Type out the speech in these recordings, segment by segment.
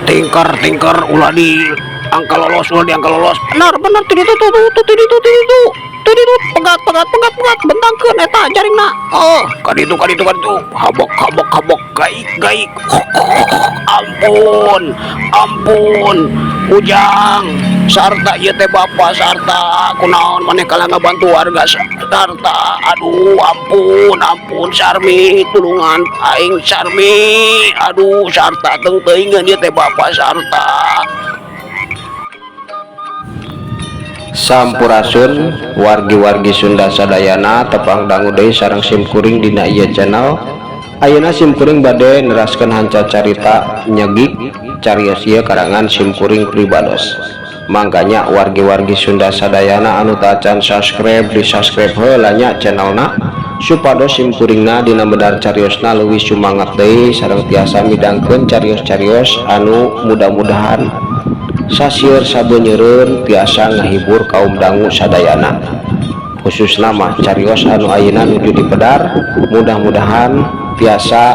Tingker tingker, ulah di angka lolos, ulah di angka lolos. Benar benar, tuh itu tuh tuh tuh tuh itu tuh itu tuh itu, pegat pegat pegat pegat, bentangkeun eta jaringna. Oh, kaditu kaditu kaditu, habok habok habok, gaik gaik. Ampun ampun, Ujang sarta, ieu teh bapak sarta. Kunaon maneh kalah ngabantu warga sarta? Aduh, ampun ampun, Sarmi, tulungan aing, Sarmi. Aduh, sarta, teu teuingeun, ieu teh bapak sarta. Sampurasun, wargi-wargi Sunda sadayana. Tepang dangu deui sareng simkuring dina ieu channel. Ayeuna simkuring bade neraskeun hanca carita nyegik carios ieu karangan simkuring pribados. Mangkanya wargi-wargi Sunda sadayana anu tacan subscribe, di subscribe heula nya channelna, supados simkuringna dina medar cariosna leuwih sumangat deui sareng tiasa midangkeun carios-carios anu mudah-mudahan sasieur sabenyeureun tiasa ngahibur kaum dangu sadayana, khususna mah carios anu ayeuna nuju dipedar, mudah-mudahan tiasa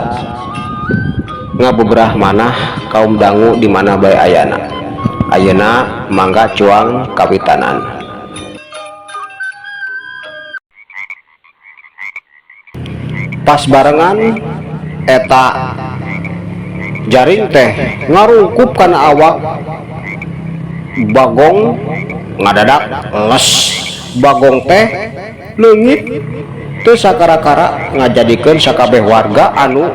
ngabeberah manah kaum dangu di mana bae ayana. Ayeuna mangga cuang kawitanan. Pas barengan eta jaring teh ngarungkup kana awak Bagong, ngadadak les Bagong teh leungit teu sakara-kara, ngajadikeun sakabeh warga anu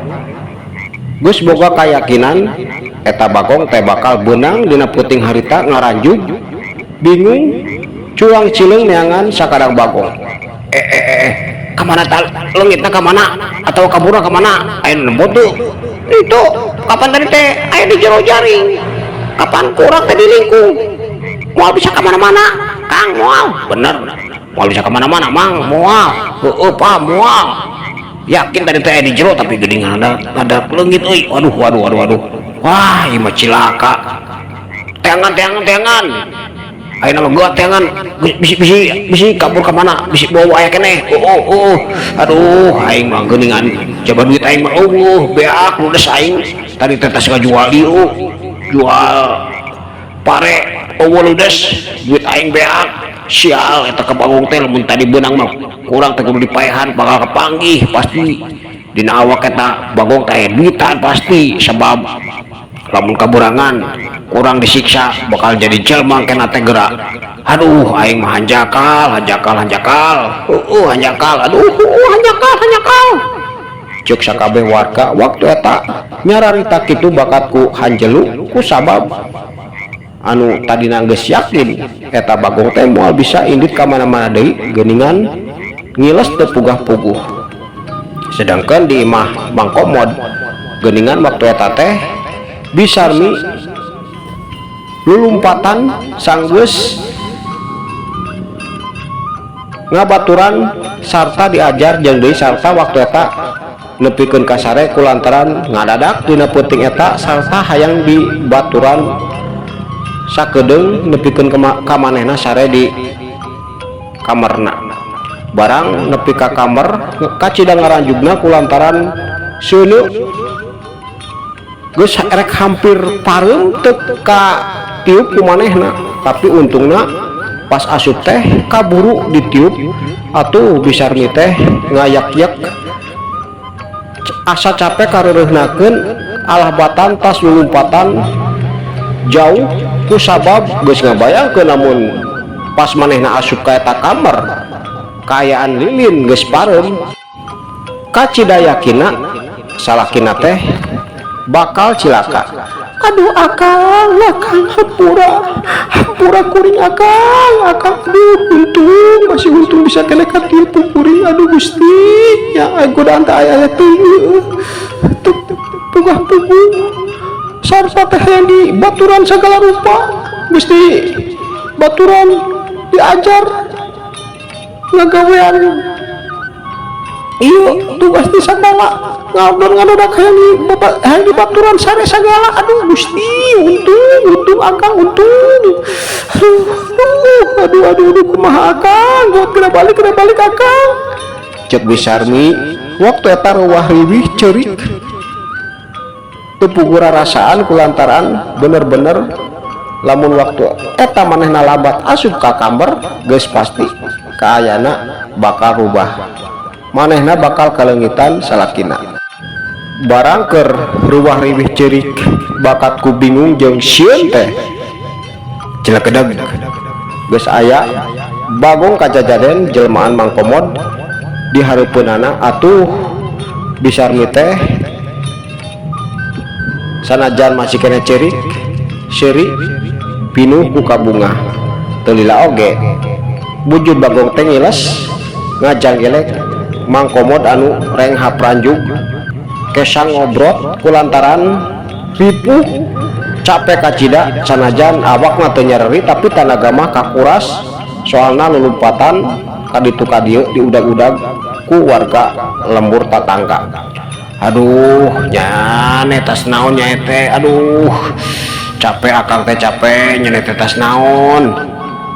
geus boga kayakinan eta Bagong teh bakal beunang dina peuting harita ngaranjug bingung, cuang cileung neangan sakadang Bagong. Eh eh eh, kamana tal leungitna, kamana atau kaburna kamana? Aya nu nempo teu itu? Kapan tadi teh aya di jero jaring, kapan kurang teh di lingkung. Moal bisa kemana-mana, Kang, moal. Bener, moal bisa kemana-mana, Mang, moal. Heeh, Pak, moal. Yakin tadi teh di jero, tapi geuning ada leungit euy. Waduh waduh waduh waduh, wah, ieu mah cilaka. Teangan teangan teangan. Ayeuna mah geuat teangan, bisi bisi bisi kabur ka mana, bisi bawa aya keneh. Oh, aduh, aing mah geuningan coba duit aing mah euweuh, beak ludes aing. Tadi teh tas ngajual dieu, jual pare, euweuh, ludes duit aing, beak. Sial eta ka Bagong teh. Lamun tadi beunang mah kurang teh kudu dipaehan, bakal kepanggih pasti dina awak eta Bagong teh duitan pasti, sebab lamun kaburangan kurang disiksa bakal jadi jelma kena teh gerak. Aduh, aing mah hanjakal hanjakal hanjakal, hanjakal, aduh, hanjakal hanjakal, cek sakabeh warga waktu eta nyararita kitu bakat ku hanjelu, ku sabab anu tadi geus yakin eta Bagong teh moal bisa indit ka mana-mana deui, geuningan ngiles teu pugah-puguh. Sedangkan di imah Mang Komod, geuningan waktu eta teh Bi Sarmi lulumpatan sanggeus ngabaturan sarta diajar jeung deui sarta waktu eta nepikeun kasare kulantaran ngadadak dina peuting eta sarta hayang dibaturan sakedeung nepikeun ka manehna sare di kamarna. Barang nepi ka kamar, kacida ngaranjugna kulantaran seuneu geus erek hampir pareum teu ka tiup ku manehna, tapi untungna Pas asup teh kaburu ditiup, atuh Bi Sarmi teh ngayak-yak asa capek kareureuhnakeun alah batan tas lulumpatan jauh kusabab geus ngabayangkeun lamun pas manehna asup ka eta kamar kaayaan lilin geus pareum, kacida yakina salakina teh bakal cilaka. Aduh, Akang, Akang, hampura, hampura kuring, Akang, Akang. Aduh, untung, masih untung bisa keneh katiup kuring. Aduh Gusti ya, godaan teh aya aya teuing. Teu pugah puguh sarta teh yang di baturan segala rupa. Gusti, baturan diajar ngagawean, iya, tugas di sekolah, ngadon ngadodak hayang di bapak, hayang di baturan sare segala. Aduh Gusti, untung, untung, Akang, untung. Aduh, aduh, aduh, aduh, aduh, kumaha, Akang? Buat kena balik, kena balik, Akang, cek Bi Sarmi waktu eta ruwah riwih ceurik teu puguh rarasaan kulantaran bener-bener lamun waktu eta manehna lambat asup ka kamar, geus pasti kaayana bakal rubah, manehna bakal kaleungitan salakina. Barang keur ruwah riwih ceurik bakat ku bingung jeung sieun teh, cilekedeg geus aya Bagong kajajaden jelmaan Mang Komod di hareupeunana. Atuh Bi Sarmi teh sanajan masih keneh ceurik seuri pinuh ku kabungah. Teu lila oge bujud Bagong teh ngiles ngajanggelek Mang Komod anu renghap ranjug kesang ngobrot kulantaran ripuh capek kacida. Sanajan awakna teu nyereri, tapi tanaga mah kakuras, soalna lulumpatan kaditu kadieu diudag-udag ku warga lembur tatangga. Aduh, nyane tas naon nya teh? Aduh, capek Akang teh, capek. Nyane teh tas naon?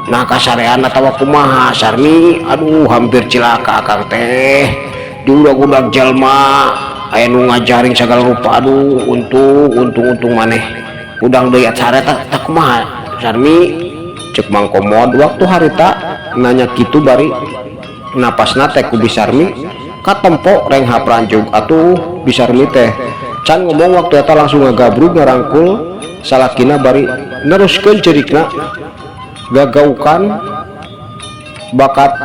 Nah, kasarean atawa kumaha, Sarmi? Aduh, hampir cilaka Akang teh, diudag-udag jalma, aya nu ngajaring segala rupa. Aduh, untung, untung, untung maneh udang deui sare tah tah kumaha, Sarmi? Cek Mang Komod waktu harita nanya kitu bari napasna teh ku Bi Sarmi katempo renghap ranjug. Atuh Bi Sarmi teh can ngomong, waktu eta langsung ngagabrug ngarangkul salakina bari neruskeun ceurikna gagaukan bakat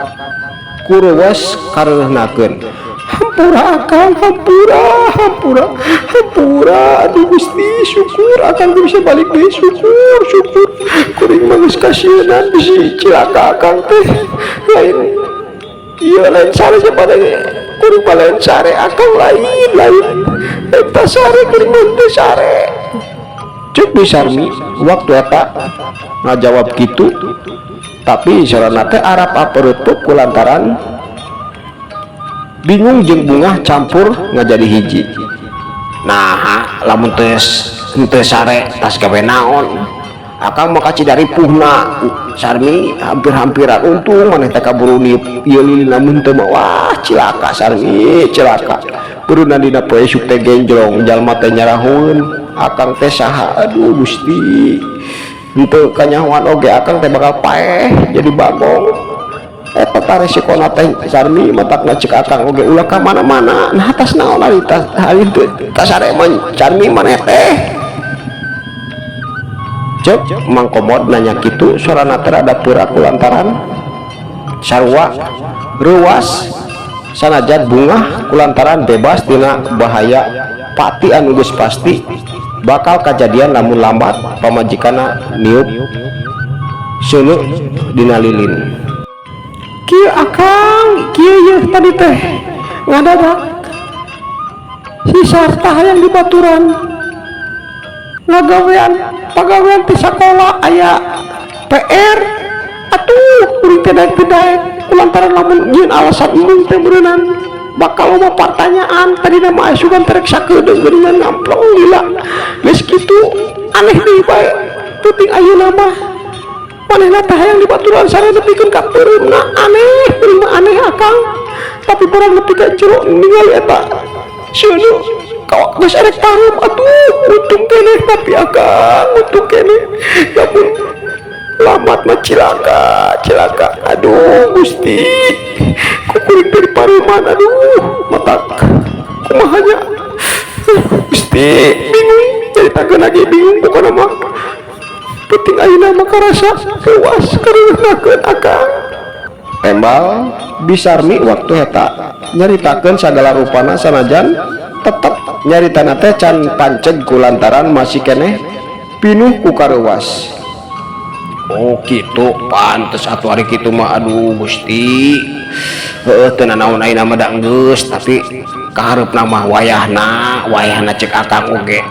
kureuweus kareuhnakeun. Hampura, Akang, hampura, hampura, hampura. Aduh Gusti, syukur Akang teh bisa balik deui, syukur, syukur. Kuring mah geus kasieunan bisi cilaka Akang teh. Lain iya, lain sare pada kuring mah, lain sare Akang, lain, lain eta sare, kuring mah teu sare, cek Bi Sarmi waktu eta ngajawab kitu, tapi sorana teh arap apeureupeuk kulantaran bingung jeung bungah campur ngajadi hiji. Nah, lamun teu teu sare tas gawe naon? Akang mah kacida ripuhna, Sarmi, hampir-hampiran. Untung maneh teh kaburu niup ieu lilin, lamun teu mah wah, cilaka, Sarmi, cilaka. Beureunan dina poe isuk teh genjrong jalma teh nyarahoeun Akang teh saha. Aduh Gusti, henteu kanyahoan oge Akang teh bakal paeh jadi Bagong. Eta tah resikona teh, Sarmi, matakna cek Akang oge ulah ka mana-mana. Nah, tas naon ari tas hari teu tas sare mah, Sarmi, maneh teh? Cek Mang Komod nanya kitu, sorana teh rada peurak kulantaran sarua reuwas sanajan bungah kulantaran bebas tina bahaya pati anu geus pasti bakal kajadian lamun lambat pamajikanna niup seuneu dina lilin. Kieu, Akang, kieu yeuh, tadi teh ngadadak si Sarta hayang dibaturan ngagawean pagawean ti sakola, aya PR. Atuh kuring teh daek teu daek kulantaran lamun nyieun alasan embung teh beureunan bakal loba pertanyaan. Tadina mah asugan teh rek sakedeung geuningan, ngamplong lila geus kitu aneh deui bae. Peuting ayeuna mah manehna teh hayang dibaturan sare nepikeun ka peureumna. Aneh, kuring mah aneh, Akang, tapi barang nepi ka jero ningali eta seuneu kawak geus erek pareum. Atuh untung keneh, tapi Akang, untung keneh. Lamun Lamat mah cilaka, cilaka. Aduh Gusti, ku kuring teh dipareuman. Aduh, matak kumaha nya, Gusti, bingung caritakeun lagi, bingung. Pokona mah penting ayeuna mah karasa puas kareunakeun akang. Tembal Bi Sarmi waktu eta nyaritakeun sagala rupana, sanajan tetep nyaritana teh can panceg kulantaran masih keneh pinuh ku kareuwas. Oh gitu, pantes atuh ari kitu mah. Aduh Gusti, heueuh, teu nanaon ayeuna mah, da geus. Tapi kahareupna mah wayahna, wayahna cek akang oge,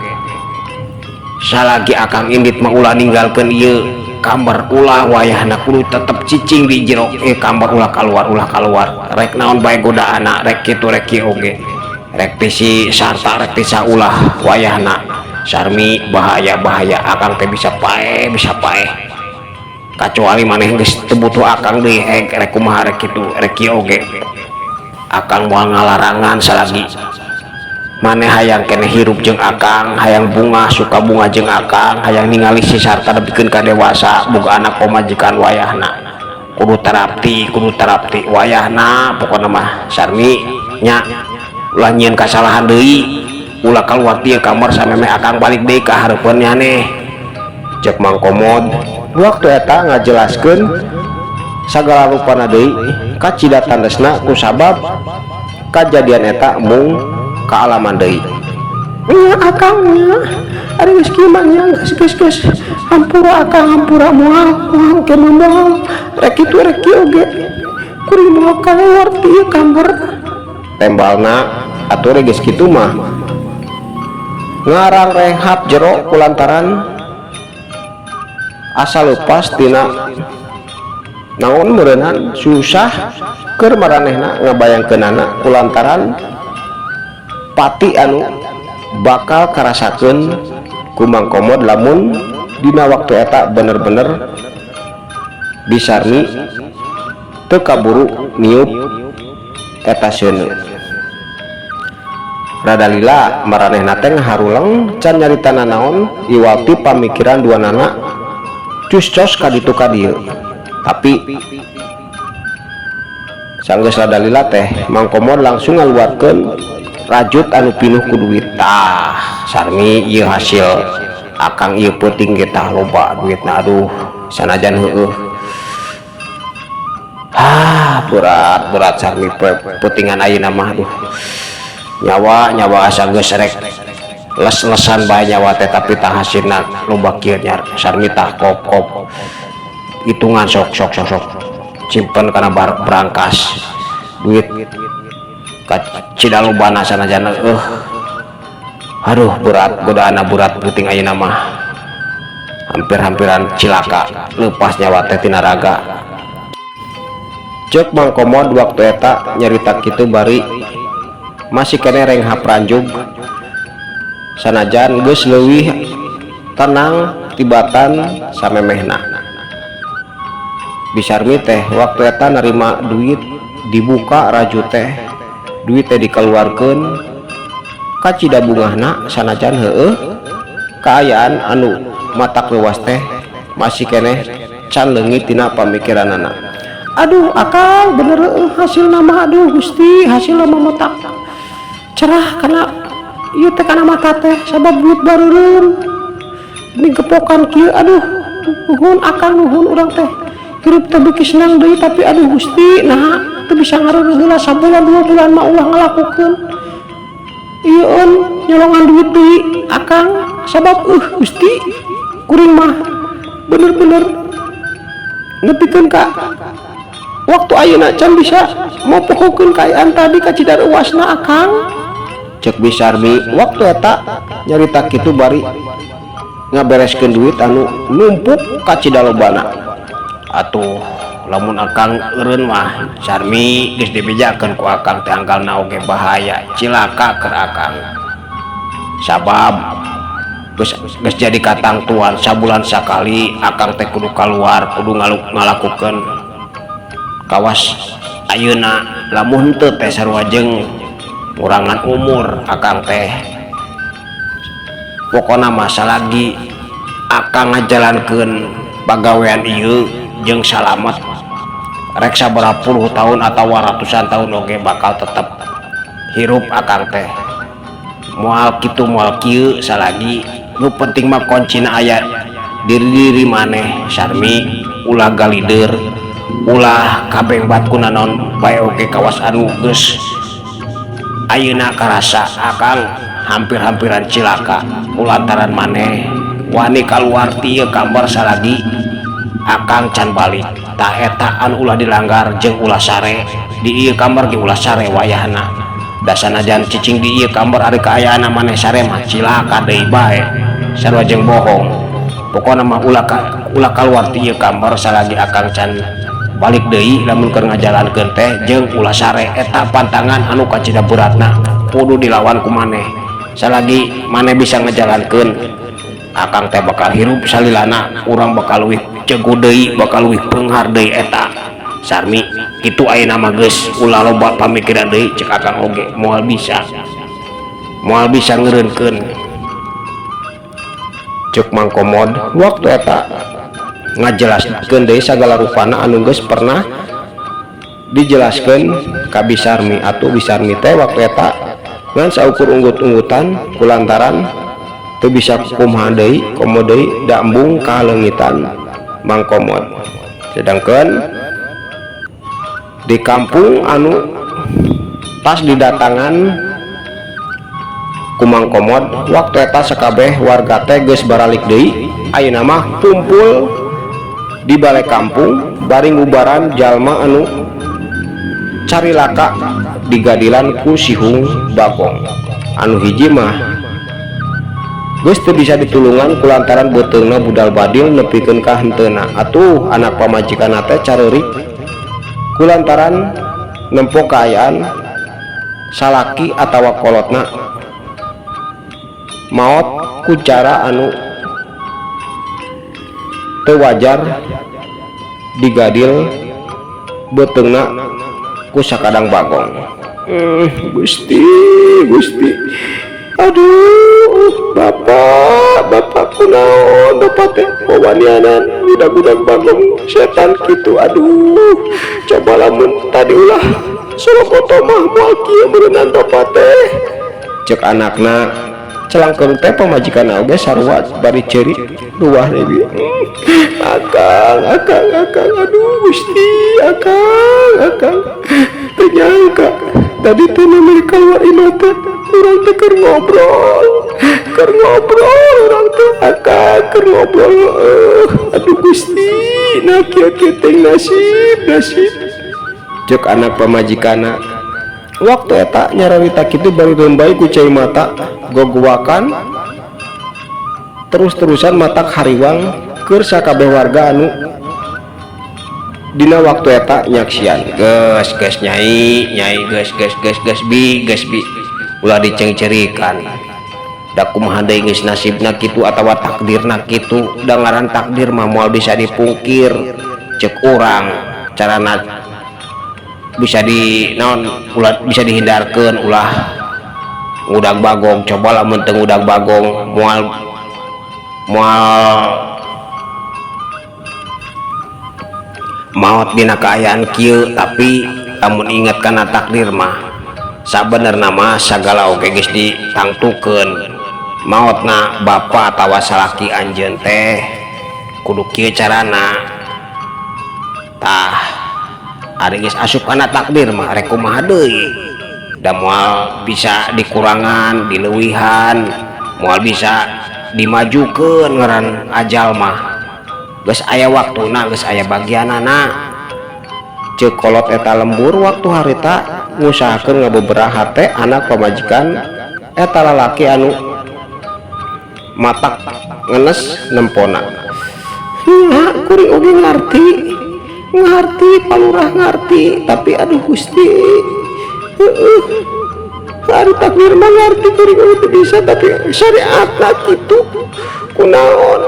salagi akang indit mah ulah ninggalkeun ieu kamar, ulah. Wayahna kudu tetep cicing di jero kamar, ulah keluar, ulah keluar. Rek naon bae godaanna, rek kitu rek kieu oge, rek ti si sarta, rek ti ulah wayahna, Sarmi. Bahaya, bahaya, akang teh bisa paeh, bisa paeh, kecuali maneh geus teu butuh akang deui. Rek kumaha, rek kitu rek kieu oge, akang moal ngalarangan salagi maneh hayang keneh hirup jeung akang, hayang bunga suka bunga jeung akang, hayang ningali si sarta nepikeun ka dewasa, boga anak pamajikan. Wayahna kudu tarapti, kudu tarapti wayahna. Pokona mah Sarmi nya, ulah nyieun kasalahan deui, ulah keluar ti kamar sameme akang balik deui ka hareupeun nih. Cek Mang Komod waktu eta ngajelaskeun sagala rupana deui kacida tandesna kusabab kajadian eta mung kaalaman deui. Nya akang nya, ari geus kieu mah nya, geus, geus, geus, hampura akang, hampura. Moal, moal ke mah, moal. Rek kitu rek kieu oge kuring moal keluar ti ieu kamar. Tembalna atuh geus kitu mah ngarang renghap jero kulantaran asa lepas tina naon meureunhan susah keur maranehna ngabayangkeunana kulantaran pati anu bakal karasakeun ku Mang Komod lamun dina waktu eta bener-bener Bi Sarmi teu kaburu niup eta seuneu. Rada lila maranehna teh ngaharuleng can nyarita nanaon iwal ti pamikiran duanana cus-cos ka ditu ka dieu. Tapi sanggeus rada lila teh, Mang Komod langsung ngaluarkeun rajut anu pinuh ku duit. "Tah Sarmi, ieu hasil akang ieu peuting ge, tah loba duitna. Aduh, sanajan heueuh, ah, berat, berat Sarmi peutingan ayeuna mah. Aduh, nyawa, nyawa asa geus rek les-lesan bae nyawa teh, tapi tah hasilna loba kieu nya Sarmi. Tah, kop kop hitungan, sok sok sok sok, simpen kana berangkas duit kacida lobana, sanajan aduh, berat godaanna, berat peuting ayeuna mah, hampir-hampiran cilaka lepas nyawa teh tina raga." Cek Mang Komod waktu eta nyarita kitu bari masih keneh renghap ranjug, sanajan geus leuwih tenang tibatan samemehna. Bi Sarmi teh waktu eta narima duit, dibuka rajut teh, duit teh dikeluarkeun, kacida bungahna, sanajan heueuh kaayaan anu matak leuwas teh masih keneh can leungit tina pamikiranana. Aduh akang, bener hasilna mah. Aduh Gusti, hasilna mah matak cerah karena ieu teh kana mata teh, sabab duit bareureum digepokan kieu. Aduh, nuhun akang, nuhun. Urang teh hirup teh beuki senang deui, tapi aduh Gusti, nah teu bisa ngareureuh heula sabulan 2 bulan mah. Ulah ngalakukeun ieu nyolongan duit deui akang, sabab Gusti, kuring mah bener-bener nepikeun ka waktu ayeuna can bisa mopohokeun kaayaan tadi, kacida reuwasna akang. Cek Bi Sarmi waktu eta nyarita kitu bari ngabereskeun duit anu numpuk kacida lobana. Atuh lamun akang eureun mah Sarmi, geus dibejakeun ku akang teh, anggalna oge bahaya, cilaka keur akang, sabab geus geus jadi katangtuan sabulan sakali akang teh kudu kaluar, kudu ngalakukeun kawas ayeuna. Lamun henteu teh sarua jeung ngurangan umur akang teh. Pokona masa lagi akang ngajalankeun Pagawean ieu jeung salamet rek sabaraha puluh tahun atawa ratusan tahun oge bakal tetep hirup akang teh moal kitu moal kieu salagi nu penting mah kuncina aya diri diri maneh Sarmi ulah galider ulah kabengbat ku nanaon bae oge kawas anu geus ayeuna karasa akang hampir-hampiran cilaka kulantaran maneh wani kaluar ti ieu kamar salagi akang can balik. Tah eta anu ulah dilanggar jeung ulah sare di ieu kamar ge ulah sare wayahna da sanajan cicing di ieu kamar ari kaayaan maneh sare mah cilaka deui bae sarua jeung bohong. Pokona mah ulah kaluar ti ieu kamar salagi akang can balik deui lamun keur ngajalankeun teh jeung ulah sare eta pantangan anu kacida beratna kudu dilawan ku maneh salagi maneh bisa ngajalankeun akang teh bakal hirup salilana urang bakal leuwih jago deui bakal leuwih beunghar deui eta Sarmi kitu ayeuna mah geus ulah loba pamikiran deui cek akang oge moal bisa ngeureunkeun cek Mang Komod waktu eta ngajelaskeun deui sagala rupana anu geus pernah dijelaskeun ka Bi Sarmi atuh Bi Sarmi teh waktu eta ngan saukur unggut-unggutan kulantaran teu bisa kumaha deui komo deui da embung kaleungitan Mang Komod. Sedangkan di kampung anu pas didatangan ku Mang Komod waktu eta sakabeh warga teh geus baralik deui ayeuna mah kumpul di balai kampung bari ngubaran jalma anu carilaka digadilan ku sihung Bagong anu hiji mah geus teu bisa ditulungan kulantaran beuteungna budal badil nepikeun ka henteuna atuh anak pamajikanna teh careurik kulantaran nempo kaayaan salaki atawa kolotna maot ku cara anu teu wajar digadil beuteungna ku sakadang bagong. Gusti Gusti aduh bapak bapak kunaon bapak teh wawanianan budak-budak bagong setan kitu aduh coba lamun tadi ulah sorokoto mah moal kieu meureunnan bapak teh cek anakna celangkeung teh pamajikan oge sarua bari ceurik ruah deui. Akang akang akang aduh Gusti akang akang teu nyangka tadi teh nembe keluar imah teh urang teh keur ngobrol urang teh akang keur ngobrol aduh Gusti nah kieu kieu teh nasib nasib cek anak pamajikanna waktu eta nyararita kitu bari lembay ku cai mata gogowakan terus-terusan matak hariwang keur sakabeh warga anu dina waktu eta nyaksian. Geus geus nyai nyai geus geus geus geus bi geus bi ulah dicengcerikan da kumaha deui geus nasibna kitu atawa takdirna kitu da ngaran takdir mah moal bisa dipungkir cek urang carana bisa di naon ulah bisa dihindarkeun ulah ngudag bagong coba lamun teu ngudag bagong moal moal maot dina kaayaan kieu tapi lamun inget kana takdir mah sabenerna mah sagala oge geus ditangtukeun maotna bapa atawa salaki anjeun teh kudu kieu carana tah ari geus asup kana takdir mah rek kumaha deui da moal bisa dikurangan dileuwihan moal bisa dimajukeun ngaran ajal mah geus aya waktuna geus aya bagianana ceuk kolot eta lembur waktu harita ngusahakeun ngabeberah hate anak pamajikan eta lalaki anu matak ngenes nempona. Nya kuring oge ngarti ngarti palurah ngarti tapi aduh Gusti heueuh ari takdir mah ngarti kuring oge teu bisa tapi syariatna kitu kunaon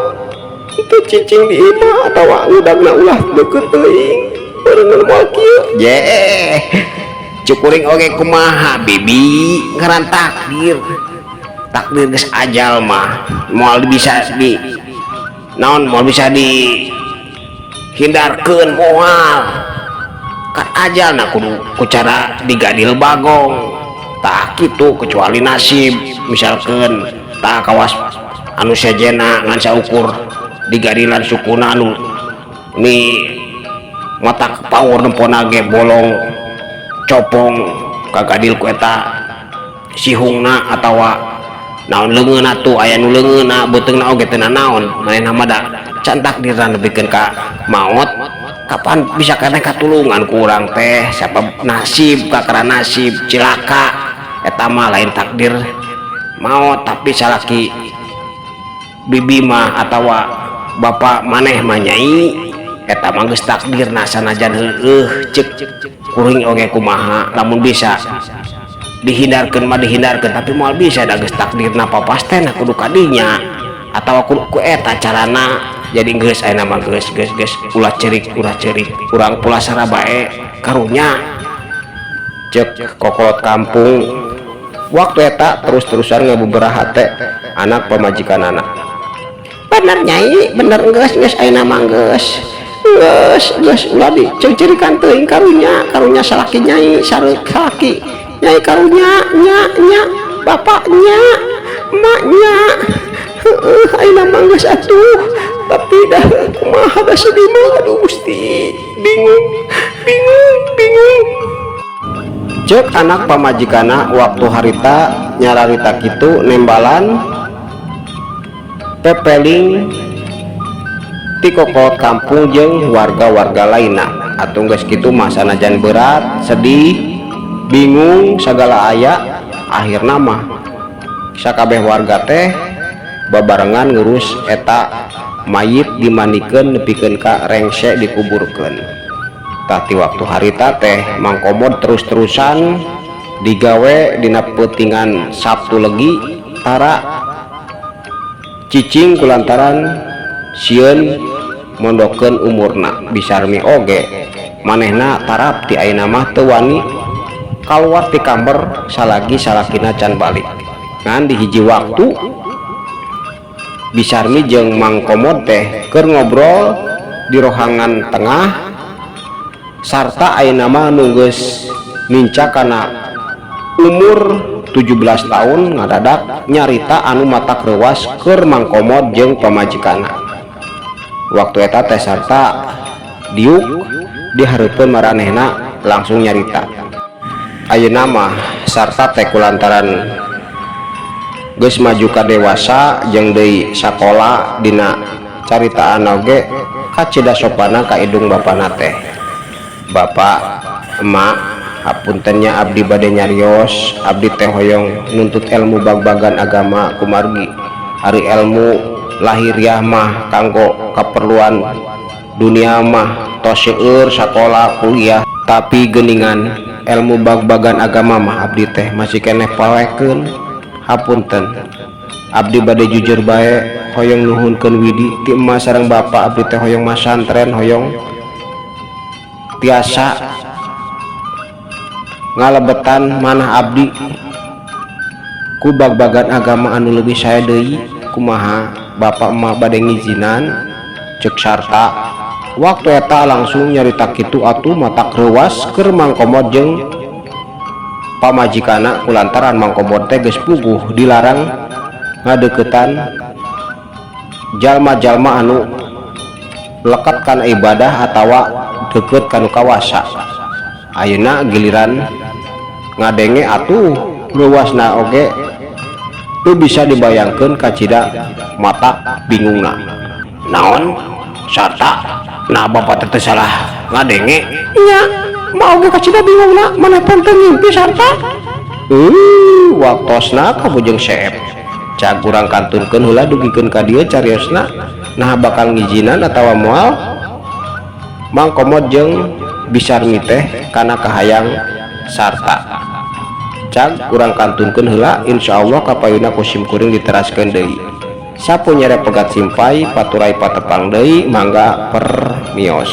teu cicing di imah atawa ngudagna ulah deukeut teuing beureungeun moal kieu jeh cek kuring oge kumaha bibi ngaran takdir takdir geus ajal mah moal bisa di naon moal bisa di Hindarkeun moal kan ajalna kudu ku cara digadil bagong. Tah kitu, kecuali nasib misalkan tah kawas anu sejena ngan saukur digadilan sukuna anu ni matak power nempona ge bolong copong kagadil ku eta sihungna atawa naon leungeunna tuh, aya nu leungeunna, beuteungna oge teu nanaon manehna mah, da can takdirna nepikeun ka maot. Kapan bisa keneh katulungan ku urang teh, sabab nasib kakara nasib cilaka eta mah lain takdir maot. Tapi salaki bibi mah atawa bapak maneh mah, Nyai, eta mah geus takdirna, sanajan heueuh ceuk kuring oge kumaha. Lamun bisa dihindarkeun mah dihindarkeun, tapi moal bisa, da geus takdirna papastena kudu kadinya atawa kudu ku eta carana. Jadi geus, ayeuna mah geus geus geus, ulah ceurik, ulah ceurik, urang pulasara bae, karunya, cek kokolot kampung. Waktu eta terus-terusan ngabeberah hate anak pamajikanana. Bener, Nyai, bener. Geus geus, ayeuna mah geus geus geus, ulah diceungceurikan teuing. Karunya, karunya salaki Nyai, sareng salaki Nyai, karunya nya nya bapaknya, emaknya. Heueuh, ayeuna mah geus atuh, tapi dah kumaha, dah sedih mah. Aduh Gusti, bingung bingung bingung, cek anak pamajikana. Waktu harita nyararita kitu nembalan pepeling ti kokolot kampung jeung warga-warga lainna. Atuh geus kitu mah, sanajan berat, sedih, bingung sagala aya, akhirna mah sakabeh warga teh babarengan ngurus eta mayit, dimandikeun nepikeun ka rengse dikuburkeun. Tah, ti waktu harita teh Mang Komod terus-terusan digawe dina peutingan Sabtu Legi tara cicing kulantaran sieun mondokeun umurna. Bisarmi oge manehna tarap ti ayeuna mah teu wani kaluar ti kamar salagi salakina can balik. Ngan di hiji waktu Bisarmi jeung Mang Komod teh keur ngobrol di rohangan tengah. Sarta ayeuna mah nu geus nincak kana umur 17 tahun ngadadak nyarita anu matak reuwas keur Mang Komod jeung pamajikanna. Waktu eta teh Sarta diuk di hareupeun maranehna langsung nyarita. Ayeuna mah Sarta teh kulantaran geus maju ka dewasa jeung deui sakola, dina caritaan oge kacida sopana ka indung bapana teh. "Bapak, Emak, hapunten nya, abdi bade nyarios. Abdi teh hoyong nuntut ilmu bag-bagan agama, kumargi ari ilmu lahiriah mah kanggo keperluan dunia mah tos seueur sakola, kuliah, tapi geningan ilmu bag-bagan agama mah abdi teh masih keneh poekeun. Hapunten, abdi bade jujur bae, hoyong nuhunkeun widi ti emak sareng bapak. Abdi teh hoyong masantren, hoyong tiasa ngalebetan manah abdi ku bag-bagan agama anu leuwih sae deui. Kumaha, bapak emak bade ngizinan?" cek Sarta. Waktu eta langsung nyarita kitu atuh matak reuwas keur Mang Komod jeung pamajikana, kulantaran Mang Komod teh geus puguh dilarang ngadeukeutan jalma-jalma anu lekat kana ibadah atawa deket kanu kawasa. Ayeuna giliran ngadenge atuh reuwasna oge teu bisa dibayangkeun, kacida matak bingungna. "Naon, Sarta? Nah, bapak teh salah ngadenge nya? Mau oge kacida bingungna. Maneh teh ngimpi, Sarta?" Waktosna kabujeng seep. Cag urang kantunkeun heula dugikeun ka dieu cariosna, nah bakal ngijinan atawa moal Mang Komod jeung Bisarmi teh kana kahayang Sarta. Cag urang kantunkeun heula, insyaallah kapayuna ku sim kuring diteraskeun deui. Sapu nyere pegat simpay paturay patepang deui, mangga permios.